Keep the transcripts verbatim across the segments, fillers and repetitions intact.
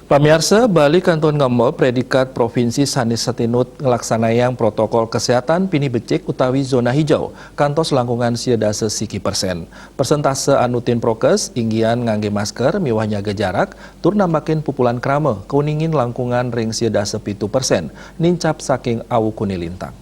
Pamiarsa, Bali kantun ngemba predikat provinsi sané satinut nglaksanayang protokol kesehatan pinih becik utawi zona hijau kantos langkungan sia dasa siki persen. Persentase anutin prokes, inggihan nganggé masker miwah nyaga jarak, tur nambakin pupulan krama, kauningin langkungan ring sia dasa pitu persen, nincap saking awukuné lintang.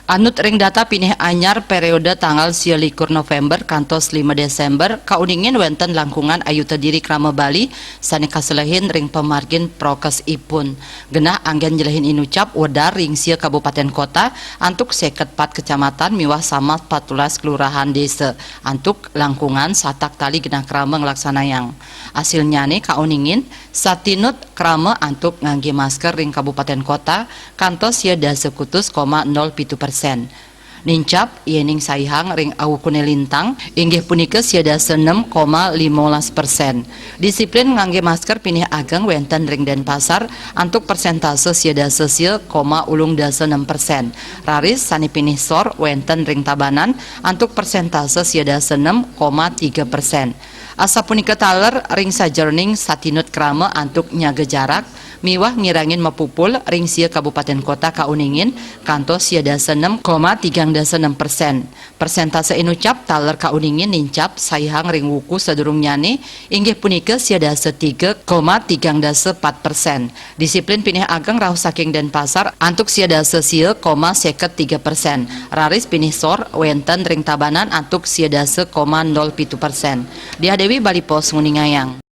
Anut ring data pinih anyar periode tanggal sia likur November kantos lima Desember, kauningin wénten langkungan ayu tediri krama Bali sané kaselehin ring pamargin prokesipun. Genah anggén nyelehin inucap wedar ring sia kabupaten kota antuk seket pat kecamatan miwah samat patulas kelurahan desa antuk langkungan satak tali genah krama nglaksanayang. Asilnyané kauningin satinut krama antuk nganggé masker ring kabupaten kota kantos sia dasa kutus koma nol pitu persen. Nincap, yéning saihang ring awukuné lintang, inggih punika sia dasa nem koma limolas persen. Disiplin nganggé masker pinih ageng wénten ring Denpasar antuk persentase sia dasa sia koma ulung dasa nem persen. Raris sané pinih sor wénten ring Tabanan antuk persentase sia dasa nem koma tiga persen. Asapunika taler ring sajeroning satinut krama antuk nyaga jarak miwah ngirangin mapupul ring sia kabupaten kota kauningin kantos sia dasa nem koma tigang dasa nem persen. Persentase inucap taler kauningin nincap saihang ring wuku sadurungnyané inggih punika sia dasa tiga koma tigang dasa pat persen. Disiplin pinih ageng rauh saking Denpasar antuk sia dasa sia koma seket tiga persen. Raris pinih sor wénten ring Tabanan antuk sia dasa koma nol pitu persen. Diah Dewi, Bali Post, nguningayang.